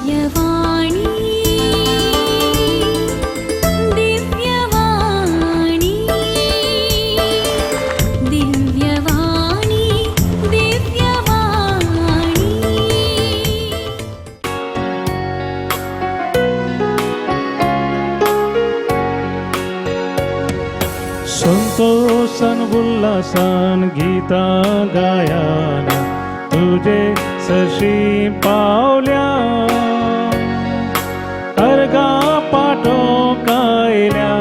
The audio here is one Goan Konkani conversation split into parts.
दिव्यवाणी दिव्यवाणी दिव्यवाणी दिव्यवाणी। संतोषान उल्हासान गीतां गायन तुजे सशी पावल्या अर्गा पाटोवंक आयल्या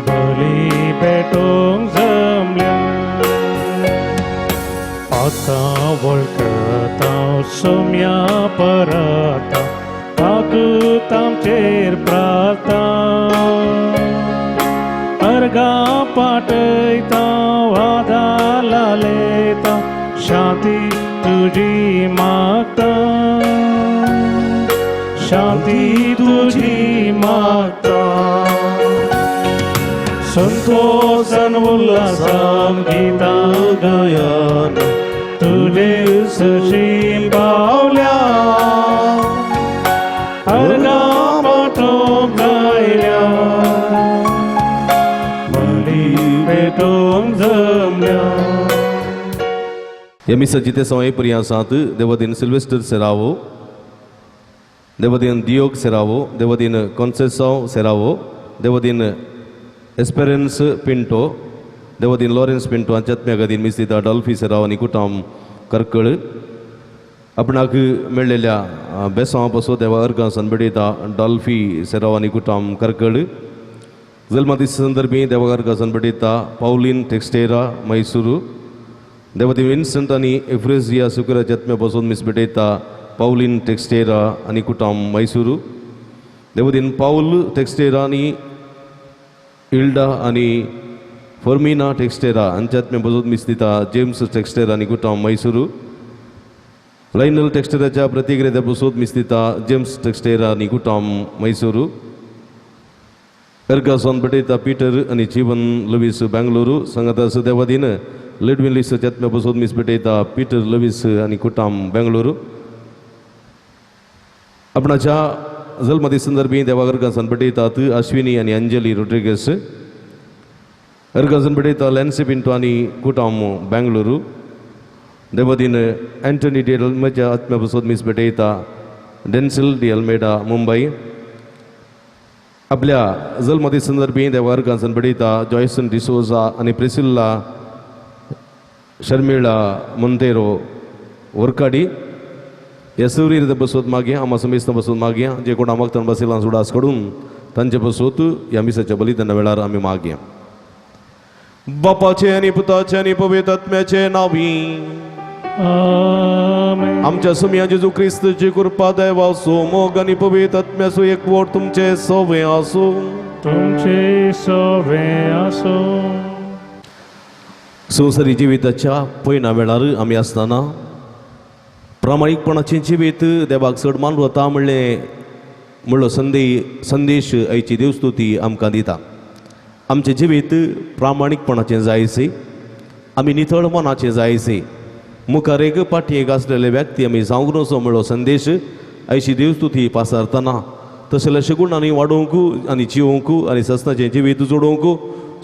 बली भेटोवंक जमल्या आतां वळखता सोम्या परता तातूंत आमचेर प्रार्था अर्गा पाटयता वादाला लेता शांती तुजी मागता शांती तुजी मागता संतोषान उल्हासान गीतां गायन तुजे सशी पावल्या अर्गा पाटोवंक आयल्या बली भेटोवंक जमल्या। ह्या मिसाची ते समय पर्यासात देवदीन सिल्वेस्टर सेरावो, देवदीन दियोग सेरावो, देवदीन कॉन्सेसांव सेरावो, देवदीन एस्पेरन्स पिंटो, देवदीन लॉरेन्स पिंटो हांच्या आत्म्या मिस दिता डॉल्फी सेराव आनी कुटाम करकळ। आपणाक मेळ्ळेल्या बेसांवा पासून देवा अर्गां सनबेडयता डॉल्फी सेराव आनी कुटाम करकळ। जल्मादी संदर्भी देवा अर्गां सनबेडयता पावलीन टेक्स्टेरा मैसूरू, देवती विन्संट आनी एफ्रेजिया सुकराच्या आत्म्या पासून मिस भेटयता पावलीन टेक्स्टेरा आनी कुटाम मैसूरू, देवदीन पावल टेक्स्टेरा आनी इल्डा आनी फॉर्मिना टेक्स्टेरा हांच्या आत्म्या पासून मिस दिता जेम्स टेक्स्टेरा आनी कुटाम मैसूरू, लायनल टेक्स्टेराच्या प्रतिक्रिया पासून मिस दिता जेम्स टेक्स्टेरा आनी कुटाम मैसूरू। अर्गासोन भेटयता पीटर आनी जीवन लवीस बेंगलुरू, संगता देवादीन लिडविन लिस आत्म्या पासून मिस भेटयता पीटर लवीस आनी कुटाम बेंगलुरू। आपणाच्या जल्मदी संदर्भी देवागर्गासन भेटयतात अश्विनी आनी अंजली रोड्रिगस, अर्गासन भेटयता लॅन्सी पिंटो आनी कुटाम बेंगलुरू, देवदीन अँटनी डी अल्मेजा आत्म्या पासून मिस भेटयता डेन्सिल डी अल्मेडा मुंबई। आपल्या जल्मदी संदर्भी देवागर्गासन भेटयता जॉयसन डिसोजा आनी प्रिसिल्ला शर्मिळा मोंतेरो वरकाडी। ह्या सुरीर बसोत मागया आमा समेस्त बसून मागया जे कोण आमाक बसिलां सुडास कडून तांचे बसोत ह्या मिसाच्या बलिदाना वेळार आमी मागया। बापाचे आनी पुताचे आनी पवित्र आत्म्याचे नांवी आमेन। आमच्या सुमया जेजू क्रिस्तची कृपा देवाचो मोग आनी पवित्र आत्म्याचो एकवट तुमचे सवे आसूं। तुमचे सवे आसूं। संवसारी जिविताच्या पयना वेळार आमी आसतना प्रामाणीकपणाचें जिवीत देवाक चड मानवता म्हणलें म्हणलो संदेश आयची देवस्तुती आमकां दिता। आमचें जिवीत प्रामाणीकपणाचें जायसे, आमी नितळ मनाचें जायसे, मुखार एक पाटयेक आसलेले व्यक्ती आमी जावंक नजो म्हणलो संदेश आयची देवस्तुती पासारतना तशें शगुणांनी वाडोवंक आनी जिवोवंक आनी सस्नाचें जिवीत जोडोवंक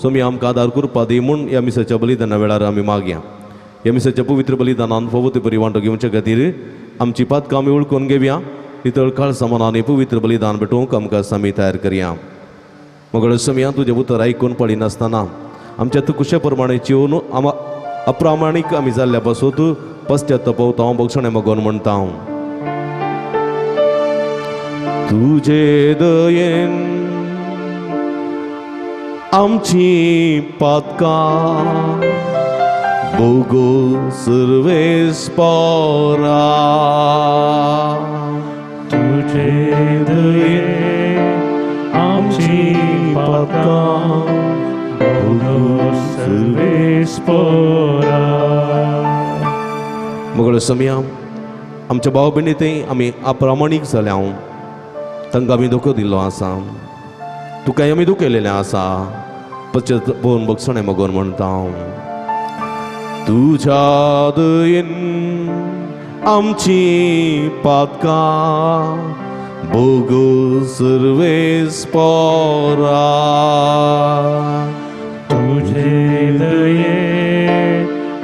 स्वामी आमकां आदार करपा दी म्हूण ह्या मिसाच्या बलिदाना वेळार आमी मागया। ह्या मिसाच्या पवित्र बलिदानान फावो ते बरी वांटो घेवचे खातीर आमची पातकां आमी वळखून घेवया, नितळ काळसा मनान पवित्र बलिदान भेटोवंक आमकां स्वामी तयार करया। मगळ स्वामी तुजें उतर आयकून पडिनासतना आमच्या तुकुशे प्रमाणे जिवन आमा अप्रामाणीक आमी जाल्ल्या पासून पश्चाताप हांव बक्षणें मागून म्हणटा। तुजे दयेन आमची पातकां बोगो सर्वेस पोरा, तुजे दयेन आमची पातकां बोगो सर्वेस पोरा। मगळ समिया आमच्या भाव भयणी थंय आमी अप्रामाणीक जाल्या, तांकां आमी धोको दिल्लो आसा, तुकाय आमी दुखयलेलें आसा, पश्चात पळोवन बक्षणें मागून म्हणटा। तुज्या दयेन आमची पातकां भोगू सर्वेस पोरा. तुझे दये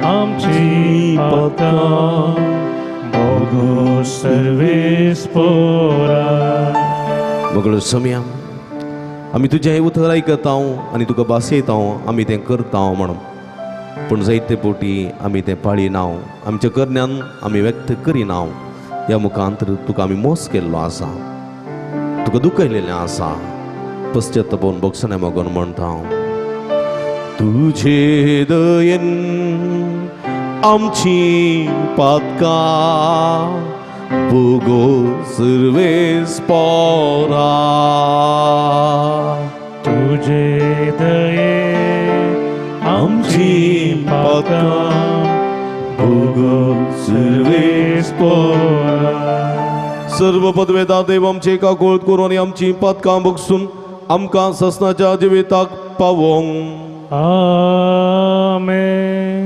आमची पातकां भोगो सर्वेस पोरा. मगळ समया आमी तुजें हें उतर आयकता आनी तुका भासयता, आमी तें करता म्हणून, पूण जायते पोटी आमी तें पाळिना, आमच्या करण्यान आमी व्यक्त करिना. ह्या मुखांतर तुका आमी मोस केल्लो आसा, तुका दुखयलेलें आसा. पश्चातापोवन भोगसणें मागून म्हणटा, तुजे दयेन आमची पातकां भोगो सर्वेस पोरा. तुझे दये आमची पातकां भोगो सर्वेस पोरा. सर्व पदवेदा देव आमचे काकोळ करून आनी आमची पातकां बगसून आमकां ससनाच्या जिविताक पावोंक. आमेन.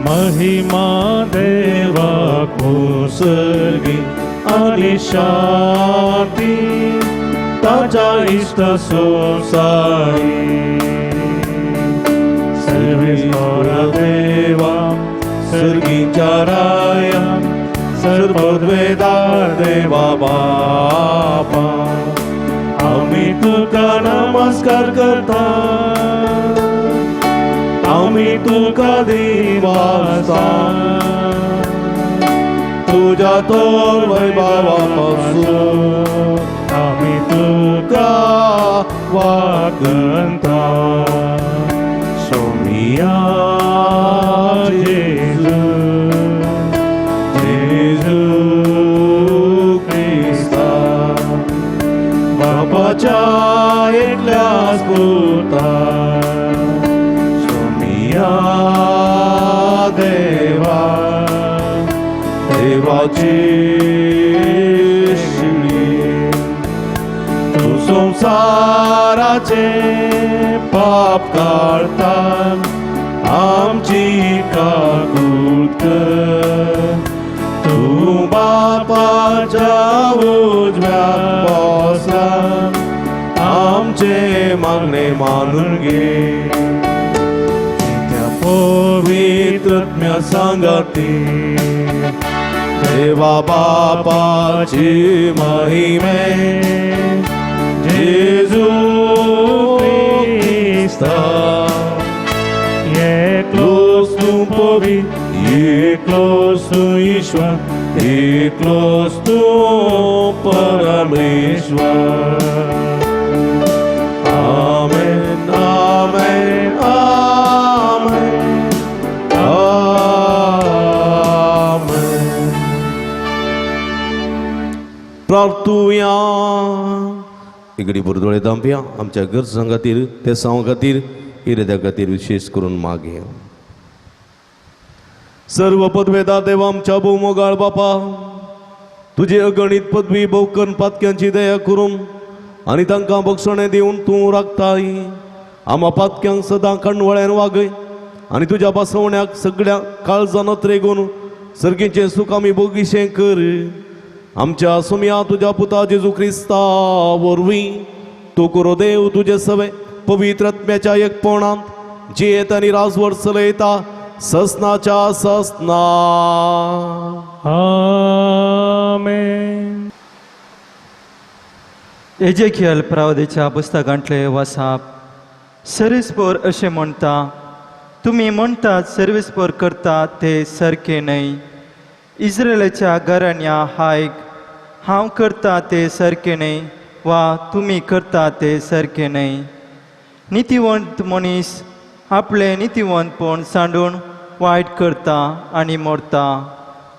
महिमा देवा कोसगी आणि शांती ताच्या इश्ट सोसाई. सर्वेश्वर देवा सर्गीच्या राया सर्ववेदार देवा बापा, आम्ही तुका नमस्कार करता, आम्ही तुका दिवासा, तुझ्या तोर वैभवापासून आम्ही तुका वागंता. सोमिया जेजू, जेजू क्रिस्ता, बापाच्या एकल्याच पुता, सोमिया देवा, देवाची शिळी, तू संसाराचे पाप काडता, आमची काकूत कर. तूं बापाच्या उजव्या बसला, आमचे मागणे मानून घे. त्या पवित्र सांगाती देवा बापाची महिमे, जेजू क्रिस्ता, एकलोच तूं पवित्र, एकलोच तूं ईश्वर, एकलोच तूं परमेश्वर. आमेन आमेन आमेन आमेन. प्रार्थुया. इगडी बुरदोळे दांपया आमच्या गरजां खातीर, तेसांव खातीर, इरेद्या खातीर विशेष करून मागे. सर्व पदवेदा देवा आमच्या भोवमोगाळ बापा, तुजे अगणीत पदवी भोवकन पातक्यांची दया करून आनी तांकां बक्षणें दिवन तूं राखताय. आमा पातक्यांक सदां कांडवळ्यान वागय आनी तुज्या बसवण्याक सगळ्या काळजान त्रेगून सर्गीचें सूख आमी बोगीशें कर. आमच्या सुमया तुज्या पुता जेजू क्रिस्ता वरवीं तूं करो देव तुजे सवे पवित्र आत्म्याच्या एकपणांत जियेत आनी राजवट चलयता ससनाच्या ससना. आमेन. एजेकियल प्रावदेच्या पुस्तकांतले वसाप. सर्विसपोर अशें म्हणटा, तुमी म्हणटात सर्विसपोर करता ते सारकें न्हय. इस्रायलाच्या घराण्या हायक, हांव करता ते सारकें न्हय वा तुमी करता ते सारकें न्हय. नितीवंत मनीस आपलें नितीवंतपण सांडून वायट करता आनी मरता,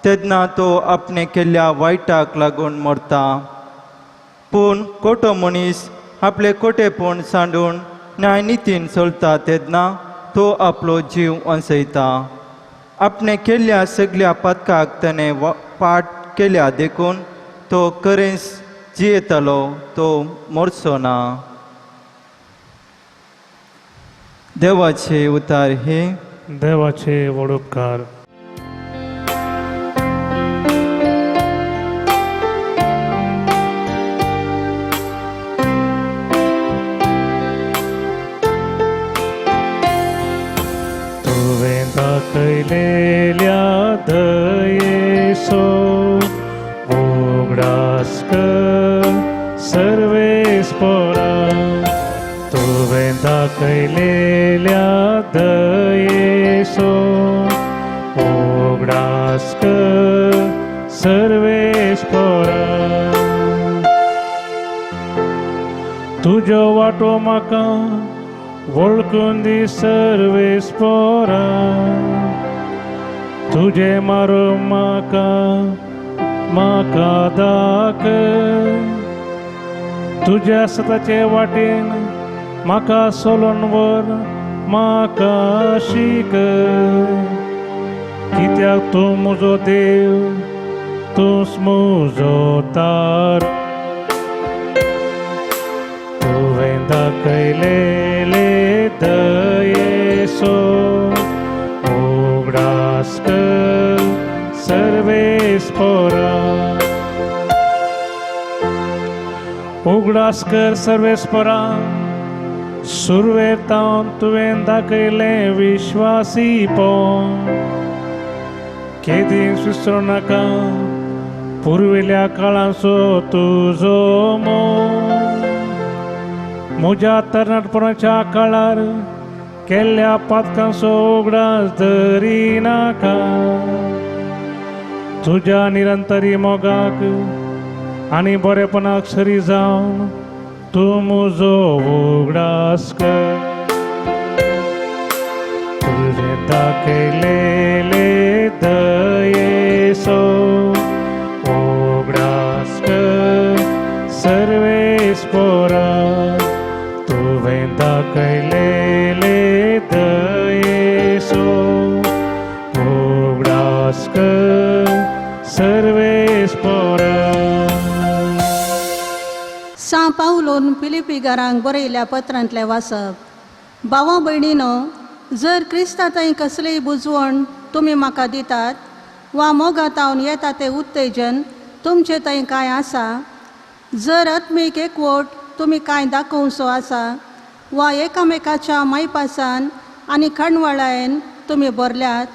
तेन्ना तो आपणें केल्ल्या वायटाक लागून मरता. पूण खोटो मनीस आपलें खोटेपण सांडून न्याय नितीन चलता तेन्ना तो आपलो जीव वांचयता. आपणें केल्ल्या सगल्या पातकाक ताणें पाट केल्या देखून तो करेंस जियेतलो तो मरचो ना. देवाचे उतार हे. देवाचे व्हड उपकार. तुवें दाखयलेल्या दयेचो उगडास कर सर्वेस्पोरा. तुवें दाखयलेल्या दयेचो उगडास कर सर्वेस्पोरा. तुज्यो वाटो म्हाका वळखून दी सर्वेस्पोरा. तुजें मारो म्हाका म्हाका दाखय. तुज्या सताचे वाटेन म्हाका सोलोन व्हर म्हाका शिकय. कित्याक तूं म्हजो देव तूंच म्हजो तार. तुवें दाखयलेले दयेचो उगडास कर सर्वेस्पोरा. उगडास कर सर्वेस्पोरा सुरवेर तावन तुवें दाखयलें विश्वासीपण. केदींच विसरूं नाका पुर्विल्ल्या काळाचो तुजो मोग. म्हज्या तरणाटपणाच्या काळार केल्ल्या पातकांचो उगडास धरिनाका. तुज्या निरंतरी मोगाक आनी बरेपणाक सरी जावन तूं म्हजो उगडास कर. तुजें दाखयलेले दयेचो उगडास कर सर्वेस्पोरा. तुवें दाखयलेले दयेचो उगडास कर सर्वेस्पोरा. सां पावलोन फिलिपीगारांक बरयल्या पत्रांतलें वाचप. भावा भयणीनो, जर क्रिस्ता थंय कसलीय बुजवण तुमी म्हाका दितात वा मोगातावन येता तें उत्तेजन तुमचे थंय कांय आसा, जर आत्मीक एकवट तुमी कांय दाखोवचो आसा वा एकामेकाच्या मायपासान आनी खणवळायेन तुमी भरल्यात,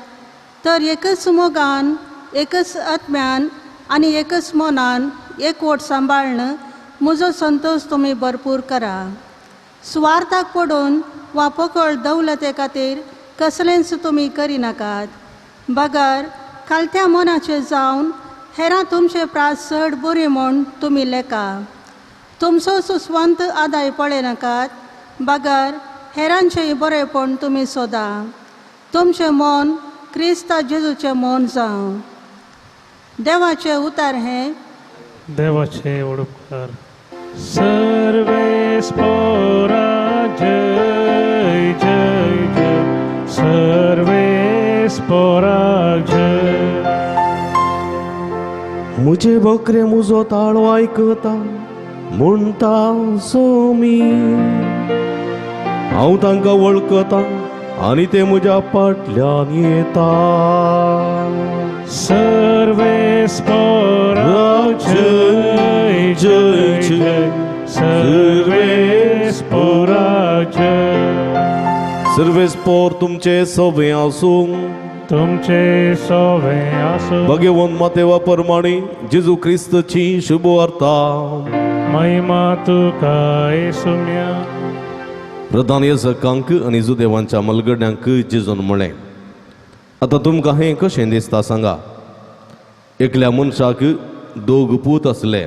तर एकच मोगान एकच आत्म्यान आनी एकच मनान एकवट सांबाळ्न म्हजो संतोश तुमी भरपूर करा. सुवार्थाक पडून वा पकड दौलते खातीर कसलेंच तुमी करिनाकात, बगर खालत्या मनाचे जावन हेरां तुमचे प्रास चड बरी म्हूण तुमी लेखा. तुमचो सुस्वंत आदाय पळयनाकात, बगर हेरांचेय बरेपण तुमी सोदा. तुमचें मन क्रिस्ता जेजूचें मन जावं. देवाचें उतार हें. देवाचे व्हड उपकार. सर्वेस्पोरा जय जय जय सर्वेस्पोरा जय. मुझे बकरे मुजो ताळो आयकता म्हणटा सोमी. हांव तांकां वळखता आनी ते म्हज्या फाटल्यान येता. सर्वेस्पोरा जय जय जय सर्वेस्पोरा जय. सर्वेस्पोर तुमचे सवे आसूं. तुमचे सोवे आसूं. भगवंत मातेवा परमाणी जेजू क्रिस्तची शुभ वार्ता. महिमा तुका येसुम्या. प्रधान याजकांक आनी जुदेवांच्या मलगड्यांक जेजून म्हळें, आतां तुमकां हें कशें दिसता सांगा. एकल्या मनशाक दोग पूत आसले.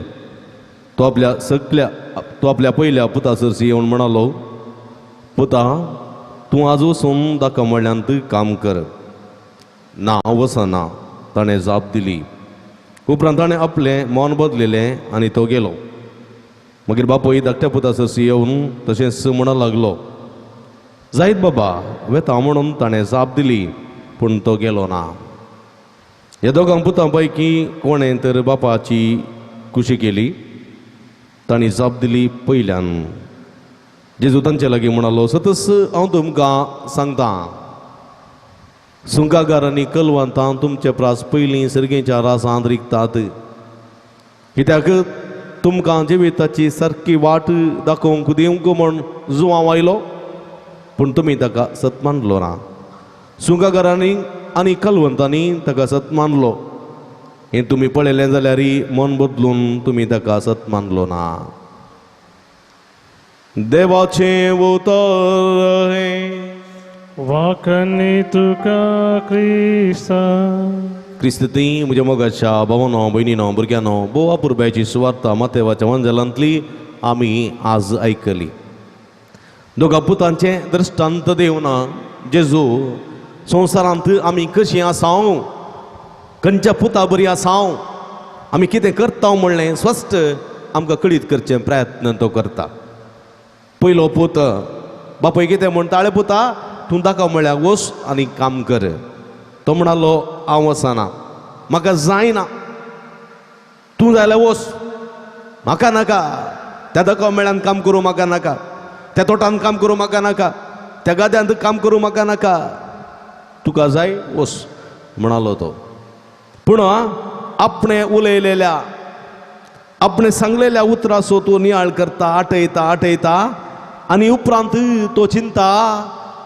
तो आपल्या पयल्या पुता सरशी येवन म्हणालो, पुता तूं आज वचून दाका मळ्यांत काम कर. ना हांव वचना, ताणें जाप दिली. उपरांत ताणें आपलें मन बदलिलें आनी तो गेलो. मागीर बापूय धाकट्या पुता सरशी येवन तशेंच म्हणूंक लागलो, जायत बाबा वेता म्हणून ताणें जाप दिली, पूण तो गेलो ना. ह्या दोगां पुतां पैकी कोणें तर बापाची खुशी केली. तांणी जाप दिली पयल्यान. जेजू तांचे लागीं म्हणालो, सतस हांव तुमकां सांगता, सुंकागार आनी कलवंतां तुमचे प्रास पयलीं सर्गेच्या रासांत रिगतात. कित्याक तुमकां जिविताची सारकी वाट दाखोवंक दिवंक म्हूण जुवांव आयलो, पूण तुमी ताका सत मानलो ना. सुंकागारांनी आनी कलवंतांनी ताका सत मानलो. हें तुमी पळयलें जाल्यार मन बदलून तुमी ताका सत मानलो ना. देवाचें उतर हें. वाकनी तुका क्रिस्ता. क्रिस्ती म्हज्या मोगाच्या भावानो, भयणीनो, भुरग्यांनो, भोव अपुरबायेची सुवार्ता मातेवाच्या वंजलांतली आमी आज आयकली. दोगा पुतांचें दृश्टांत दिवन जेजू संवसारांत आमी कशीं आसाव, खंयच्या पुता बरी आसाव, आमी कितें करता म्हणलें स्पश्ट आमकां कळीत करचें प्रयत्न तो करता. पयलो पूत बापूय कितें म्हणटा, आळे पुता तूं दाखव म्हळ्यार वच आनी काम कर. तो म्हणालो, हांव वचना, म्हाका जायना, तूं जाल्यार वच, म्हाका नाका, त्या दाखव मेळ्यान काम करूं म्हाका नाका, त्या तोटान काम करूं म्हाका नाका, त्या गाद्यांत काम करूं म्हाका नाका, तुका जाय वच म्हणालो तो. पूण आपणें उलयलेल्या, आपणें सांगलेल्या उतराचो तो नियाळ करता, आठयता आठयता आनी उपरांत तो चिंता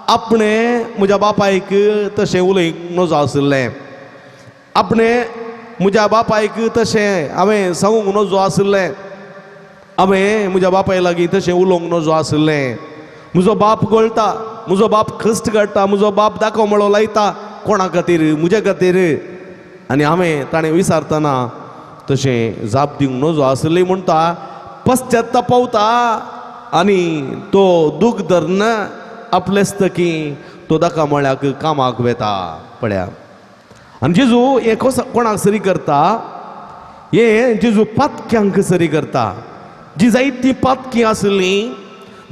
आपणें म्हज्या बापायक तशें उलयंक नजो आशिल्लें, आपणें म्हज्या बापायक तशें हांवें सांगूंक नजो आशिल्लें, हांवें म्हज्या बापाय लागीं तशें उलोवंक नजो आशिल्लें. म्हजो बाप गळटा, म्हजो बाप कश्ट काडटा, म्हजो बाप दाखो मळो लायता, कोणा खातीर? म्हज्या खातीर. आनी हांवें ताणें विचारतना तशें जाप दिवंक नजो आशिल्ली म्हणटा, पश्चाताप पावता आनी तो दूख धरून आपलेच की तो दाका मळ्याक कामाक वेता. पळया, आनी जेजू हें कसो कोणाक सरी करता? हें जेजू पातक्यांक सरी करता. जी जायतीं पातकीं आशिल्लीं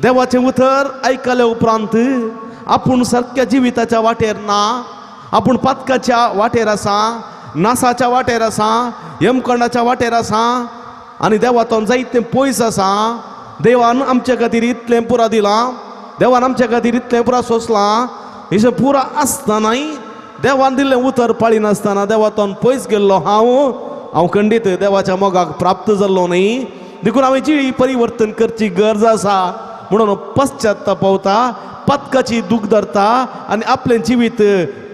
देवाचें उतर आयकल्या उपरांत आपूण सारक्या जिविताच्या वाटेर ना, आपूण पातकाच्या वाटेर आसा, नासाच्या वाटेर आसा, यमकंडाच्या वाटेर आसा आनी देवातून जायतें पयस आसा. देवान आमच्या खातीर इतलें पुरा दिलां, देवान आमच्या खातीर इतलें पुरा सोंसलां, हें पुरा आसतनाय देवान दिल्लें उतर पाळिनासतना देवातून पयस गेल्लो हांव, हांव खंडीत देवाच्या मोगाक प्राप्त जाल्लो न्ही, देखून हांवें जी परिवर्तन करची गरज आसा म्हणून पश्चाताप पावता, पातकाची दूख धरता आनी आपलें जिवीत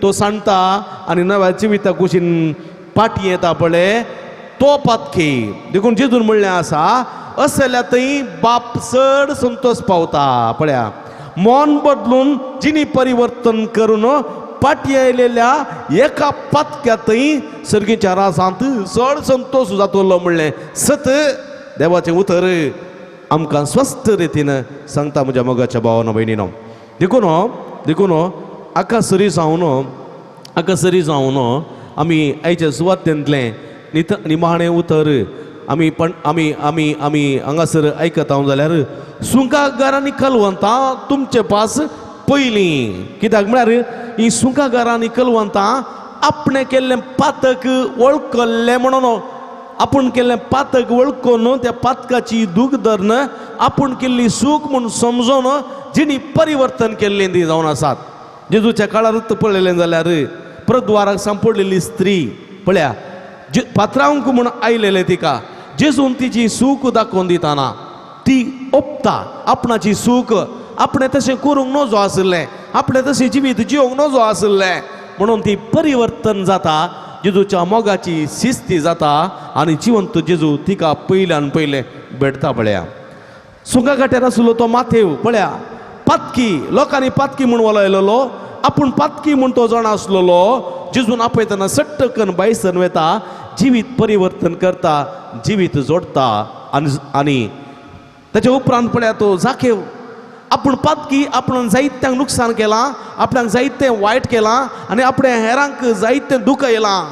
तो सांडटा आनी नव्या जिविता कुशीन पाटी येता पळय तो पातकी. देखून जेजून म्हणलें आसा, असल्या थंय बाप चड संतोश पावता. पळया, मन बदलून जिणी परिवर्तन करून पाटी आयलेल्या एका पातक्यांतय सर्गीच्या राजांत चड संतोश जातलो म्हणलें सत देवाचें उतर आमकां स्वस्थ रितीन सांगता म्हज्या मोगाच्या भावानो भयणीनो. देखून देखून आका सरी जावन, आका सरी जावन आमी आयच्या सुवातेंतलें निमाणें उतर आमी पण आमी आमी आमी हांगासर आयकता जाल्यार सुंकागारांनी कलवंतां तुमचे पास पयलीं. कित्याक म्हळ्यार ही सुंकागारांनी कलवंतां आपणें केल्लें पातक वळखल्लें म्हणून, आपूण केल्लें पातक वळखून त्या पातकाची दूख धरून आपूण केल्ली सूख म्हूण समजून जिणी परिवर्तन केल्लें ती जावन आसात. जेजूच्या काळार पळयलें जाल्यार प्रद्वाराक सांपडलेली स्त्री पळया पात्रांक म्हूण आयलेलें तिका जेजून तिची सूख दाखोवन दिताना ती ओपता आपणाची सूख, आपणें तशें करूंक नजो आशिल्लें, आपणें तशें जिवीत जिवंक नजो आशिल्लें म्हणून ती परिवर्तन जाता, जेजूच्या मोगाची शिस्ती जाता आनी जिवंत जेजू तिका पयल्यान पयलें भेटता. पळया, सुंगा घाट्यार आसलो तो माथेव पळया पातकी, लोकांनी पातकी म्हूण वलयलेलो, आपूण पातकी म्हूण तो जाणा आसलेलो. जेजून आपयतना सट्टकन बायसन वेता, जिवीत परिवर्तन करता, जिवीत जोडटा आनी आनी ताच्या उपरांत पळया तो जाकेव आपूण पातकी, आपणान जायत्यांक नुकसान केलां, आपणाक जायतें वायट केलां आनी आपणें हेरांक जायतें दुखयलां,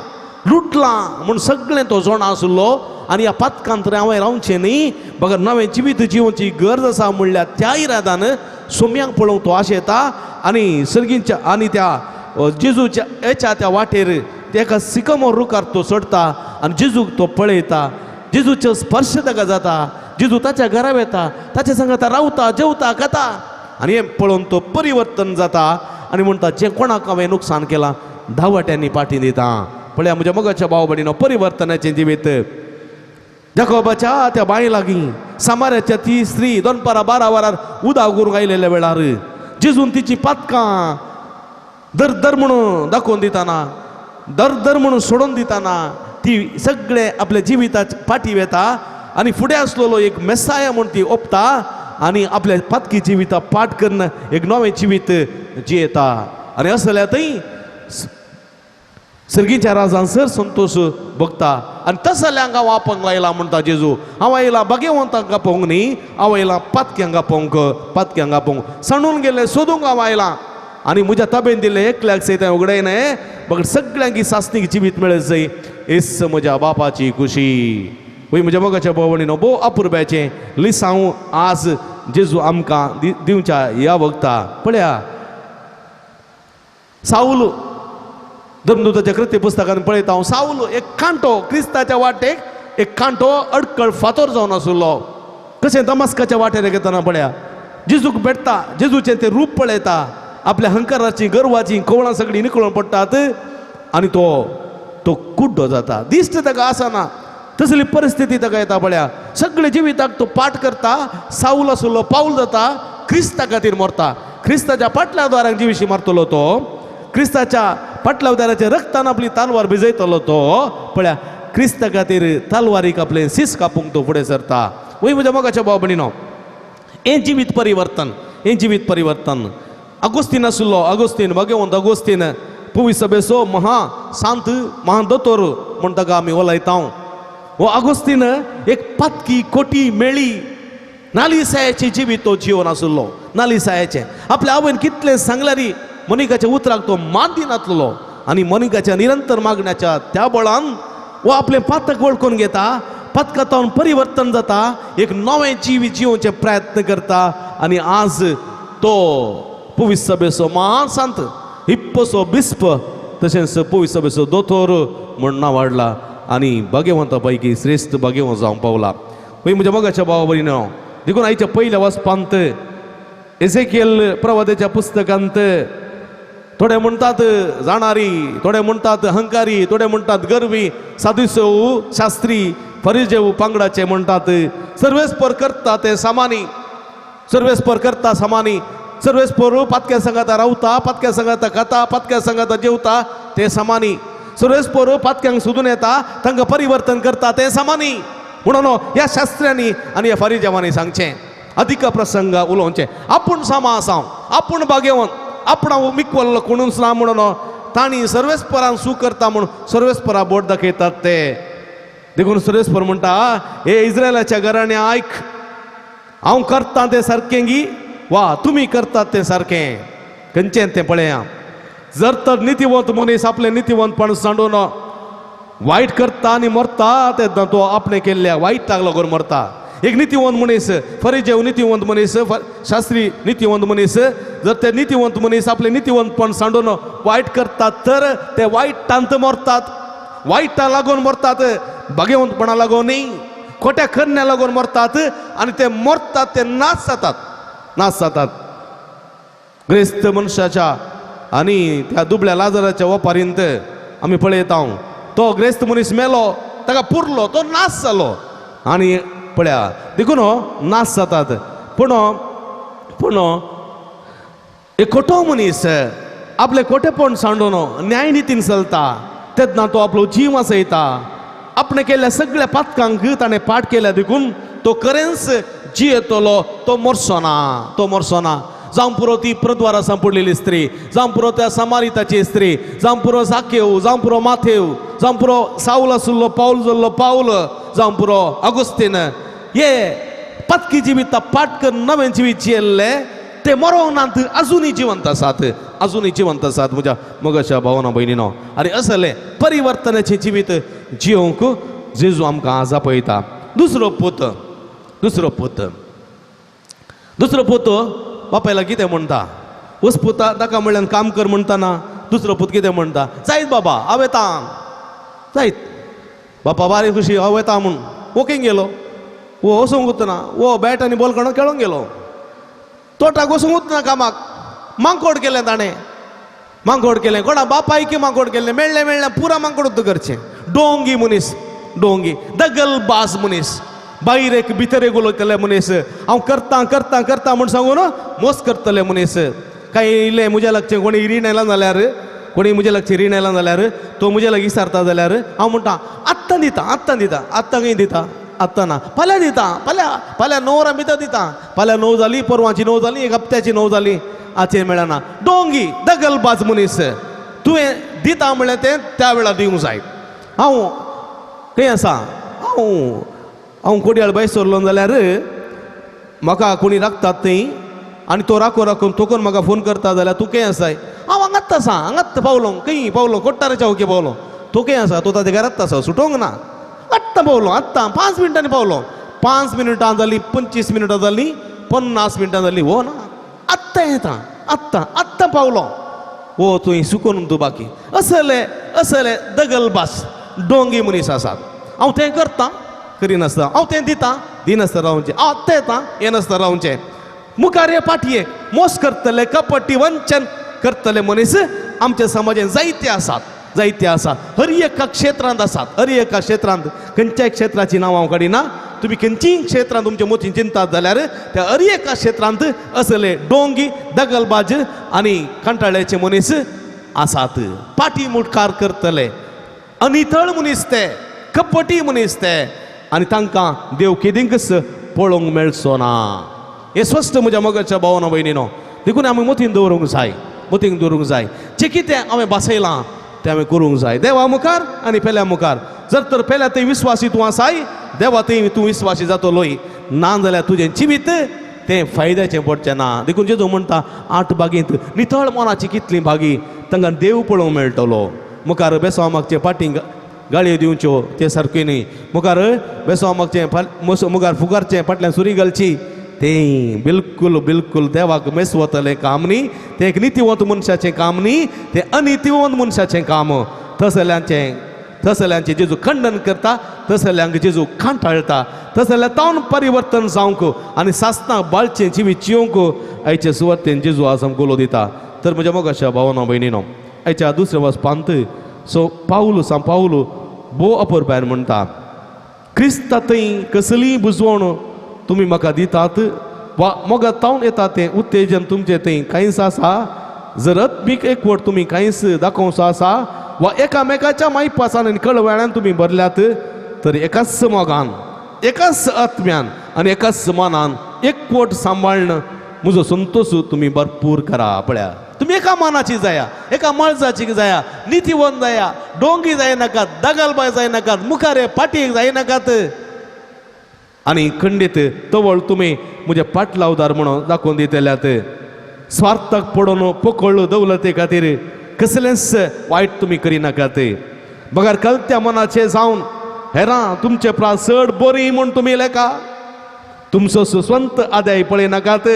लुटलां म्हूण सगळें तो जाणा आसलो आनी ह्या पातकांत हांवें रावचें न्ही, बगर नवें जिवीत जिवोवची गरज आसा म्हणल्यार त्या इरादान सोम्यांक पळोवंक तो आशेता आनी सर्गींच्या आनी त्या जेजूच्या हेच्या त्या वाटेर तेका सिकमोर रुखार तो चडटा आनी जेजूक तो पळयता, जेजूचो स्पर्श ताका जाता जेजू ताच्या घरा वेता, ताच्या सांगाता रावता, जेवता, खाता आनी हें पळोवन तो परिवर्तन जाता आनी म्हणटा जें कोणाक हांवें नुकसान केलां 10 वाट्यांनी पाटी दिता. पळया म्हज्या मोगाच्या भाव भयणीनो, परिवर्तनाचें जिवीत. जाकोबाच्या त्या बांय लागीं सामाऱ्याच्या ती स्त्री दनपारां 12 वरार उदक करूंक आयलेल्या वेळार जेजून तिची पातकां दर दर म्हणून दाखोवन दिताना, दर दर म्हणून सोडून दिताना ती सगळे आपल्या जिविताच्या फाटी वेता आनी फुडें आसलेलो एक मेसाया म्हूण ती ओपता आनी आपल्या पातकी जिविता पाठ करून एक नवें जिवीत जियेता. आनी असल्या थंय सर्गीच्या राजान सर संतोश भोगता. आनी तसल्यांक हांव आपोवंक लायला म्हणटा जेजू, हांव आयला भाग्यवंतांक आपोवंक न्ही, हांव आयला पातक्यांक आपोवंक, पातक्यांक आपोवंक. सांडून गेल्लें सोदूंक हांव आयला आनी म्हज्या ताबेन दिल्लें एकल्याक सयत हांवें उगडायना, बगर सगळ्यांक ही सासणीक जिवीत मेळत जाय, येस म्हज्या बापाची खुशी. वय म्हज्या मोगाच्या भाव भयणीनो, भोव अपुरबायचें लिसांव आज जेजू आमकां दिवच्या ह्या वखता. पळया सावल, धर्मदूताच्या कृत्य पुस्तकान पळयता हांव, सावल एक कांटो क्रिस्ताच्या वाटेक एक कांटो अडकळ फातोर जावन आशिल्लो. कशें दमास्काच्या वाटेर घेतना पळया जेजूक भेटता, जेजूचें तें रूप पळयता, आपल्या हंकाराची गर्वाची कवळां सगळीं निकळून पडटात आनी तो तो कुड्डो जाता. दिश्ट ताका आसना तसली परिस्थिती ताका येता. पळया सगळे जिविताक तो पाठ करता, सावल आशिल्लो पावल जाता, क्रिस्ता खातीर मरता, क्रिस्ताच्या पाटल्या द्वारांक जिविशी मारतलो तो, क्रिस्ताच्या पाटल्या उदाराच्या रक्तान आपली तालवार भिजयतलो तो. पळया क्रिस्ता खातीर तालवारीक आपलें सीस कापूंक तो फुडें सरता. वय म्हज्या मोगाच्या भाव भयणीनो, हें जिवीत परिवर्तन, हें जिवीत परिवर्तन. अगोस्तीन आशिल्लो, अगोस्तीन भगवंत अगोस्तीन पुवी सभेचो महा सांत महा दोतोर म्हूण ताका आमी उलयता. हो अगोस्तीन एक पातकी कोटी मेळी नालिसायाचें जिवीत तो जिवन आशिल्लो, नालिसायाचें. आपल्या आवयन कितलें सांगल्यार मोनिकाच्या उतराक तो मान दिनातलो आनी मोनिकाच्या निरंतर मागण्याच्या त्या बळान हो आपलें पातक वळखून घेता, पातकांत परिवर्तन जाता, एक नवें जिवीत जिवोवचें प्रयत्न करता आनी आज तो पुवी सभेचो महान सांत इप्पोसो बिस्प तशेंच पुवी सभेचो दोतोर म्हूण नांव वाडला आनी भाग्यवंता पैकी श्रेश्ठ भाग्यवंत जावंक पावला. पळय म्हज्या मोगाच्या भावा भयणीनो, देखून आयच्या पयल्या वचपांत एझेकियल प्रवादाच्या पुस्तकांत थोडे म्हणटात जाणारी, थोडे म्हणटात अहंकारी, थोडे म्हणटात गर्वी, साधुसेव शास्त्री फरिजेव पांगडाचे म्हणटात सर्वेस्पर करता ते सामानी, सर्वेस्पर करता समानी, सर्वेस्पर पातक्या संगाता रावता, पातक्या संगाता खाता, पातक्या संगाता जेवता ते समानी, सर्वेस्पर पातक्यांक सोदून येता, तांकां परिवर्तन करता ते समानी. म्हणून ह्या शास्त्र्यांनी आनी ह्या फरिजेवांनी सांगचें अधिक प्रसंग उलोवचें, आपूण सामा आसा, आपूण भाग्यवंत, आपूण हांव मिकवल्लो कोणूच ना म्हणून तांणी सर्वेस्परान सू करता म्हूण सर्वेस्परा बोट दाखयतात ते. देखून सर्वेस्पर म्हणटा, हे इस्रायलाच्या घराणे आयक, हांव करता तें सारकें गी वा तुमी करतात तें सारकें, खंयचें तें पळया. जर तर नितीवंत मनीस आपलें नितीवंतपण सांडून वायट करता आनी मरता तेन्ना तो आपणें केल्ल्या वायटाक लागून मरता. एक नितीवंत मनीस, फरिजेव नितीवंत मनीस, शास्त्री नितीवंत मनीस, जर ते नितीवंत मनीस आपलें नितीवंतपण सांडून वायट करतात तर ते वायटांत मरतात, वायटा लागून मरतात, भाग्यवंतपणा लागून न्ही, खोट्या करण्या लागून मरतात आनी ते मरतात ते नाच जातात, नाच जातात. ग्रेस्त मनशाच्या आनी त्या दुबळ्या लाजराच्या वपारींत आमी पळयता, तो ग्रेस्त मनीस मेलो, ताका पुरलो, तो नाश जालो. आनी पळया देखून नाश जातात. पूण पूण एक खोटो मनीस आपलें खोटेपण सांडून न्यायनितीन चलता तेन्ना तो आपलो जीव वाचयता. आपणें केल्ल्या सगळ्या पातकांक ताणें पाठ केल्या देखून तो खरेंच जियेतलो, तो मरचो ना, तो मरचो ना. जावं पुरो ती प्रद्वारा सांपडलेली स्त्री, जावं पुरो त्या समारिताची स्त्री, जावं पुरो जाकेव, जावं पुरो माथेव, जावं पुरो सावल आशिल्लो पावल जाल्लो पावल, जावं पुरो अगुस्तीन, हे पातकी जिविता पाठ करून नवें जिवीत जियेल्ले ते मरोंक नात, अजुनूय जिवंत आसात, अजुनूय जिवंत आसात म्हज्या मोगाच्या भावना भयणीनो. आनी असलें परिवर्तनाचें जिवीत जियोवंक जेजू आमकां आज आपयता. दुसरो पूत, दुसरो पूत, दुसरो पूत बापायला कितें म्हणटा, वच पुता ताका म्हणल्यार काम कर म्हणटाना दुसरो पूत कितें म्हणटा, जायत बाबा हांव येता, जायत बापा बारी खुशी हांव येता म्हूण वोकींग गेलो. वो वचूंक वतना वो बॅट आनी बॉल काडून खेळोंक गेलो. तोटाक वचूंक वतना कामाक मांकोड केलें ताणें, मांकोड केलें कोणा बापायकी मांकोड केलें, मेळ्ळें मेळ्ळें पुरा मांकोड करचें. डोंगी मनीस, डोंगी दगलबाज मनीस, भायर एक भितर एक उलयतले मनीस, हांव करता करता करता म्हूण सांगून मोस करतले मनीस. कांय इल्लें म्हज्या लागचें कोणी रीण आयलां जाल्यार, कोणी म्हज्या लागचें रीण आयलां जाल्यार तो म्हज्या लागीं विचारता जाल्यार हांव म्हणटा आत्तां दिता, आत्तां दिता, आत्तां खंय दिता, आत्तां ना, फाल्यां दिता, फाल्यां फाल्यां 9 वरां भितर दिता. फाल्यां 9 जाली, परवांची 9 जाली, एक हप्त्याची 9 जाली, आचेर मेळना. डोंगी दगलबाज मनीस, तुवें दिता म्हणलें तें त्या वेळार दिवंक जाय. हांव खंय आसा, हांव हांव कोडयाळ भायर सरलो जाल्यार म्हाका कोणी राखतात थंय आनी तो राखो राखून तोकून म्हाका फोन करता जाल्यार तूं खंय आसाय, हांव हांगाच आसा, हांगाच पावलो, खंय पावलो, कोट्टाराच्या ओके पावलो, तो खंय आसा, तो ताच्या घरांत आसा, सुटोंक ना, आत्तां पावलो, आत्तां 5 मिनटांनी पावलो. 5 मिनटां जालीं, 25 मिनटां जालीं, 50 मिनटां जालीं, हो ना आत्तां येता, आत्तां आत्तां पावलो, हो तुवें सुकोन तूं बाकी. असले असले दगलबास डोंगी मनीस आसात. हांव तें करता करिनासतना, हांव तें दिता दिनासतना रावचें, हांव आत्तां येता येनासतना रावचें, मुखार हे पाटये मोस करतले, कपटी वंचन करतले मनीस आमच्या समाजान जायते आसात, जायते आसात. हर एका क्षेत्रांत आसात, हर एका क्षेत्रांत, खंयच्याय क्षेत्राची नांव हांव काडिना, तुमी खंयचीय क्षेत्रांत तुमच्या मोतीन चिंतात जाल्यार त्या हर एका क्षेत्रांत असले डोंगी दगलबाज आनी कंटाळ्याचे मनीस आसात. पाटी मुटकार करतले अनितळ मनीस ते, कपटी मनीस ते, आनी तांकां देव केदींकच पळोवंक मेळचो ना. हें स्पश्ट म्हज्या मोगाच्या भावना भयणीनो, देखून आमी मोतीन दवरूंक जाय, मोतीन दवरूंक जाय. जें कितें हांवें बसयलां तें हांवें करूंक जाय देवा मुखार आनी पेल्या मुखार. जर तर पेल्या थंय विस्वासी तूं आसाय, देवा थंय तूं विस्वासी जातलोय, ना जाल्यार तुजें जिवीत तें फायद्याचें पडचें ना. देखून जेजू म्हणटा 8 बागींत नितळ मनाची कितली भागी, तांकां देव पळोवंक मेळटलो. मुखार बेसांव मागचें पाटी गाळयो दिवच्यो तें सारकें न्ही, मुखार बेसांव मागचें मुखार फुगारचें फाटल्यान सुरी घालची तें बिलकुल बिलकुल देवाक मेसवतलें काम न्ही, तें एक नितीवंत मनशाचें काम न्ही, तें अनितीवंत मनशाचें काम. तसल्यांचें तसल्यांचें जेजू खंडन करता, तसल्यांक जेजू कांटाळटा, तसल्या तावन परिवर्तन जावंक आनी सासणां बाळचें जिवीत जिवंक आयचे सुवातेन जेजू आज आमकां उलो दिता. तर म्हज्या मोगाच्या भावना भयणीनो, आयच्या दुसऱ्या वचपांत सो पावलू सांग पावलू भोव अपुरबायन म्हणटा, क्रिस्ता थंय कसलीय बुजवण तुमी म्हाका दितात वा मोगा तावन येता तें उत्तेजन तुमचें थंय कांयच आसा, जर आत्मीक एकवट तुमी कांयच दाखोवचो आसा वा एकामेकाच्या मायपासान आनी कळवळ्यान तुमी भरल्यात, तर एकाच मोगान, एकाच आत्म्यान आनी एकाच मनान एकवट सांबाळ्ण म्हजो संतोश तुमी भरपूर करा. पळया तुमी एका मनाची जाया, एका मळजाची जाया, नितीवंत जाया, डोंगी जायनाकात, दगलबाय जायनाकात, मुखारे पाटयेक जायनाकात, आनी खंडीत तवळ तुमी म्हजे पाटलावदार म्हणून दाखोवन दितल्यात. स्वार्थाक पडून पोकळ दवलते खातीर कसलेंच वायट तुमी करिनाकात, बगर कलत्या मनाचे जावन हेरां तुमचे प्रास चड बरी म्हूण तुमी लेखा, तुमचो स्वंत आदाय पळयनाकात,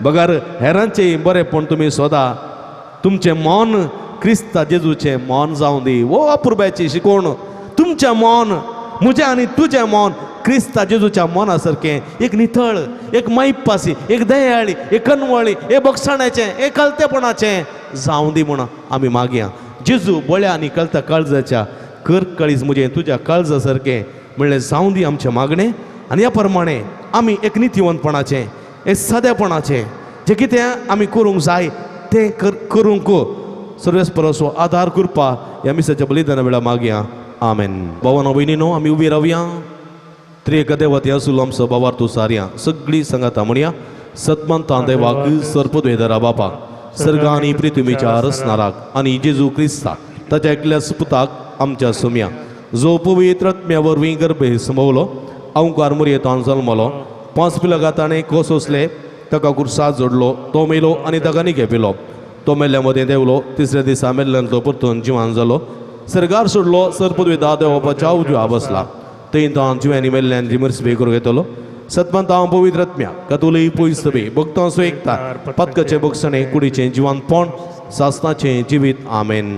बगर हेरांचें बरेंपण तुमी सोदा. तुमचें मन क्रिस्ता जेजूचें मन जावं दी. हो अपुरबायची शिकवण. तुमचें मन, म्हजें आनी तुजें मन क्रिस्ता जेजूच्या मना सारकें एक नितळ, एक मायपासी, एक दयाळी, एक कनवळी, एक बक्षाण्याचें, एक कलतेपणाचें जावं दी म्हूण आमी मागया. जेजू बळ्या आनी कळता काळजाच्या कर कळीज म्हजें तुज्या काळजा सारकें म्हणलें जावं दी आमचें मागणें. आनी ह्या प्रमाणे आमी एक नितीवंतपणाचें, एक सादेपणाचें जें कितें आमी करूंक जाय तें करूंक सर्वेस्पराचो आदार करपा ह्या मिसाच्या बलिदाना वेळार मागया. आमेन. भावानो भयणीनो, आमी उबी रावया. त्रिएक देवा आसुलो आमचो बाबार सारया सगळीं सांगाता म्हणया. सतमंतां देवाक सर्पद्वेदरा बापाक सर्ग आनी पृथ्वीच्या रसनाराक आनी जेजू क्रिस्ताक ताच्या एकल्या सुपुताक आमच्या सुम्या जो पवित्र आत्म्या वरवीं गर्भे संभवलो, अंकार मुरयेतान जल्मलो, 5 पिलगा ताणें कोसोसले, ताका कुर्सा जोडलो, तो मेलो आनी ताका निके पिलो, तो मेल्ल्या मदें देंवलो, तिसऱ्या दिसा मेल्ल्यान तो परतून जिवान जालो, सर्गार सोडलो, सर्पद्वेदा देवपाच्या उजव्या बसला, थंय तो जिव्यांनी मेल्ल्यान रिमर्स करूंक येतलो. सतमंत हांव पवित्र आत्म्या कतुलय पयस बी भक्तां एकता पत्कचें बक्षणें कुडीचें जिवानपण सासनाचें जिवीत. आमेन.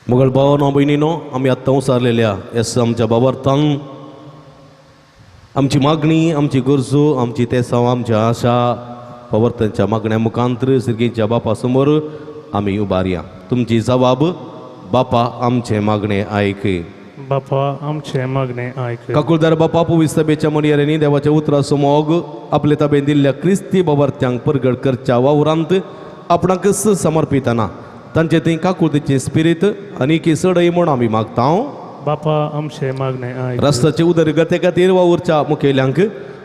मगळ भावानो भयणीनो, आमी आत्तां उसारलेल्या येस आमच्या बाबार्थान आमची मागणी, आमची गरजो, आमची तेसांव, आमची आशा पवर्तनच्या मागण्या मुखांतर सिरगीच्या बापा समोर आमी उबारया. तुमची जबाब बापा आमचे मागणे आयक. बापा आमचे मागणे आयक. काकुळदार बापा, पवित्र सभेच्या म्हणयाऱ्यांनी देवाच्या उतराचो मोग आपले ताबेन दिल्ल्या क्रिस्ती बाबार्थ्यांक परगट करच्या वावरांत आपणाकच समर्पितना तांचे थंय काकुळतीचें स्पिरीत आनी चडय म्हूण आमी मागता. बापा आमचे मागणे आयक. राष्ट्राचे उदरगते खातीर वावुरच्या मुखेल्यांक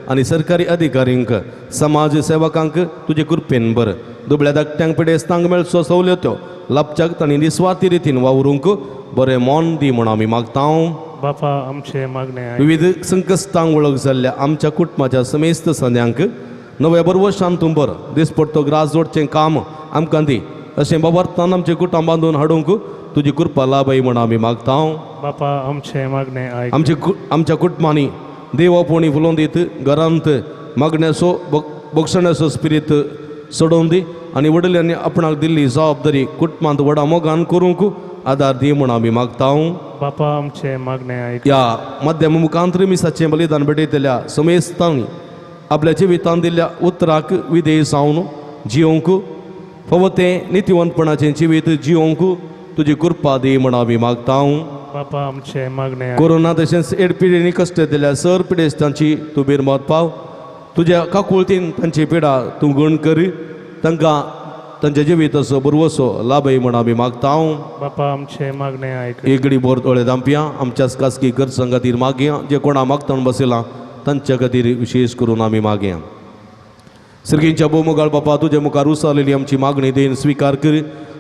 आनी सरकारी अधिकाऱ्यांक, समाज सेवकांक तुजे कृपेन बर दुबळ्या धाकट्यांक पिडेस्तांक मेळचो सवलत्यो लाभच्याक तांणी निस्वार्थी रितीन वावरूंक बरें मन दी म्हूण आमी मागता. बापा आमचे मागणे आयक. विविध संकश्टांक वळख जाल्ल्या आमच्या कुटुंबाच्या समेस्त संद्यांक नव्या बरोबर शांतुंबर दिसपडतो ग्रास जोडचें काम आमकां दी अशें बाबर्थान आमचें कुटुंब बांदून हाडूंक तुजी कृपा लाभय म्हूण आमी मागता. बापा आमचे मागणे आयक. आमच्या कुटुंबांनी देव आपोवणी फुलोवन दीत घरांत मागण्याचो बक्षण्याचो स्पिरीत सोडोवन दी आनी वडिलांनी आपणाक दिल्ली जबाबदारी कुटुंबांत व्हडा मोगान करूंक आदार दी म्हूण आमी मागता. बापा आमचे मागणे आयक. ह्या माध्यम मुखांतर मिसाचें बलिदान भेटयतल्या समेस्तांनी आपल्या जिवितांत दिल्ल्या उतराक विधेय जावन जियोंक फावो तें नितिवंतपणाचें जिवीत जियोंक तुजी कृपा दी म्हूण आमी मागता. बापा आमचे मागणे आयक. कोरोना तशेंच एड पिडेनी कश्ट दिल्या सर पिडेस्तांची तूं बिरमत पाव. तुज्या काकुळतीन तांची पिडा तूं गण कर, तांकां तांच्या जिविताचो बरवसो लाभय म्हूण आमी मागता. बापा आमचे मागणे आयक. एगडी बोर दोळे दामपया आमच्याच खासगी गरजां खातीर मागया, जे कोणा मागतान बसयलां तांच्या खातीर विशेश करून आमी मागया. सर्गींच्या भोवमुगाळ बापा, तुज्या मुखार उसारलेली आमची मागणी देन स्विकार कर.